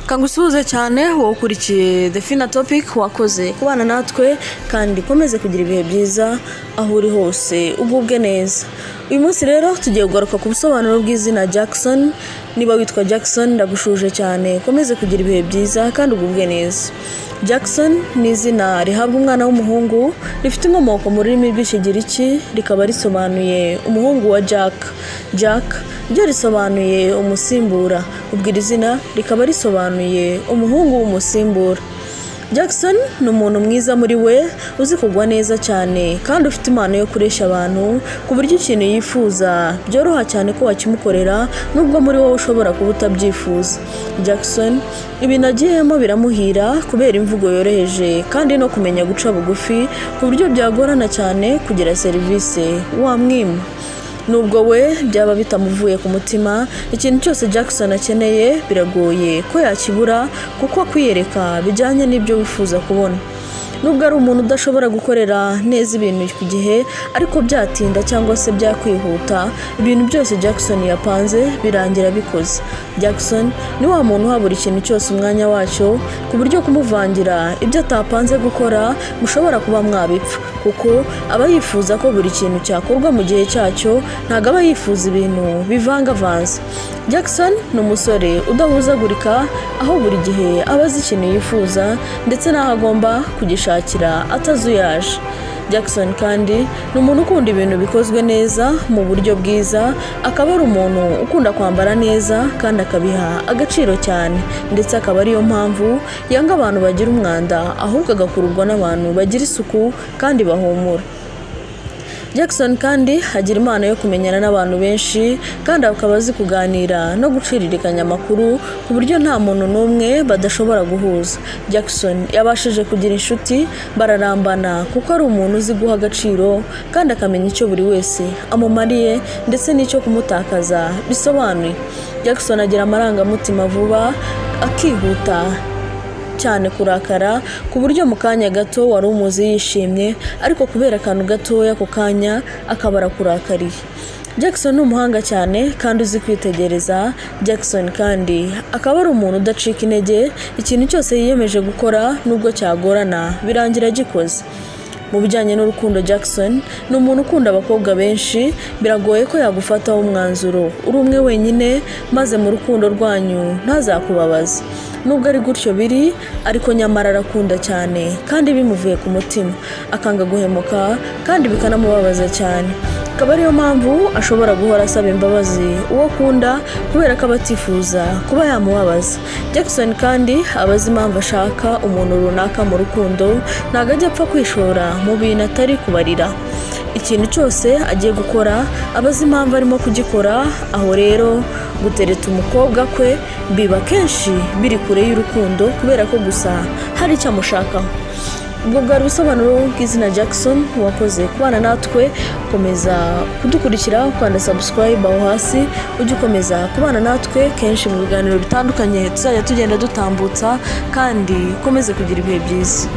Kangusuhuze cyane wowe ukurikiye The Fina Topic, wakoze kubana natwe kandi ukomeze kugira ibihe byiza aho uri hose, ugubwe neza. Uyu munsi rero tugiye kugaruka ku busobanuro bw'izina Jackson. Niba witwa Jackson, ndagushuje cyane, ukomeze kugira ibihe byiza kandi ugubwe neza. Jackson ni izina rihabwa umwana w'umuhungu, rifite inkomoko mu rurimi rw'Ikigiriki, rikaba risobanuye umuhungu wa Jack. Jack ryo risobanuye umusimbura, ubwo iri zina rikaba risobanuye umuhungu w'umusimbura. Jackson ni umuntu mwiza muri we, uzi kugwa neza cyane kandi ufite impano yo kureshya abantu, ku buryo ikintu yifuza byoroha cyane ko wakimukorera nubwo muri wowe ushobora kuba utabyifuza. Jackson ibintu agiyemo biramuhira kubera imvugo yoroheje kandi no kumenya guca bugufi, ku buryo byagorana cyane kugira serivisi wamwima. Nubwo we byaba bitamuvuye ku mutima, ikintu cyose Jackson akeneye biragoye ko yakibura, kuko kwiyereka bijyanye n'ibyo wifuza kubona. Nubwo ari umuntu udashobora gukorera neza ibintu ku gihe, ariko byatinda cyangwa se byakwihuta, ibintu byose Jackson yapanze birangira bikoze. Jackson ni wa muntu uha buri kintu cyose umwanya wacyo, ku buryo kumuvangira ibyo atapanze gukora mushobora kuba mwabipfa, kuko aba yifuza ko buri kintu cyakorwa mu gihe cyacyo, ntabwo aba yifuza ibintu bivangavanze. Jackson ni umusore udahuzagurika, aho buri gihe aba azi ikintu yifuza ndetse n'aho agomba kugishakira atazuyaje. Jackson kandi ni umuntu ukunda ibintu bikozwe neza mu buryo bwiza, akaba ari umuntu ukunda kwambara neza kandi akabiha agaciro cyane, ndetse akaba ariyo mpamvu yanga abantu bagira umwanda, ahubwo agakururwa n'abantu bagira isuku kandi bahumura. Jackson kandi agira impano yo kumenyana n'abantu benshi, kandi akaba azi kuganira no guciririkanya amakuru, ku buryo nta muntu n'umwe badashobora guhuza. Jackson yabashije kugira inshuti bararambana, kuko ari umuntu uzi guha agaciro kandi akamenya icyo buri wese amumariye ndetse n'icyo kumutakaza bisobanuye. Jackson agira amarangamutima vuba, akihuta cyane kurakara, ku buryo mu kanya gato wari umuzi yishimye, ariko kubera akantu gatoya ako kanya akaba arakurakariye. Jackson ni umuhanga cyane kandi uzi kwitegereza. Jackson kandi akaba ari umuntu udacika intege, ikintu cyose yiyemeje gukora nubwo cyagorana birangira agikoze. Mu bijyanye n'urukundo, Jackson ni umuntu ukunda abakobwa benshi, biragoye ko yagufataho umwanzuro uri umwe wenyine, maze mu rukundo rwanyu ntazakubabaze. Nubwo ari gutyo biri, ariko nyamara arakunda cyane kandi bimuvuye ku mutima, akanga guhemuka kandi bikanamubabaza cyane. Akaba ariyo mpamvu ashobora guhora asaba imbabazi uwo akunda, kubera ko aba atifuza kuba yamubabaza. Jackson kandi aba azi impamvu ashaka umuntu runaka mu rukundo, ntabwo ajya apfa kwishora mu bintu atari kubarira. Ikintu cyose agiye gukora aba azi impamvu arimo kugikora. Aho rero gutereta umukobwa kwe biba kenshi biri kure y'urukundo, kubera ko gusa hari icyo amushakaho. Ubwo bwari ubusobanuro bw'izina Jackson. Wakoze kubana natwe, komeza kudukurikira, ukanda subscribe aho hasi, ujye ukomeza kubana natwe kenshi mu biganiro bitandukanye tuzajya tugenda dutambutsa, kandi ukomeze kugira ibihe byiza.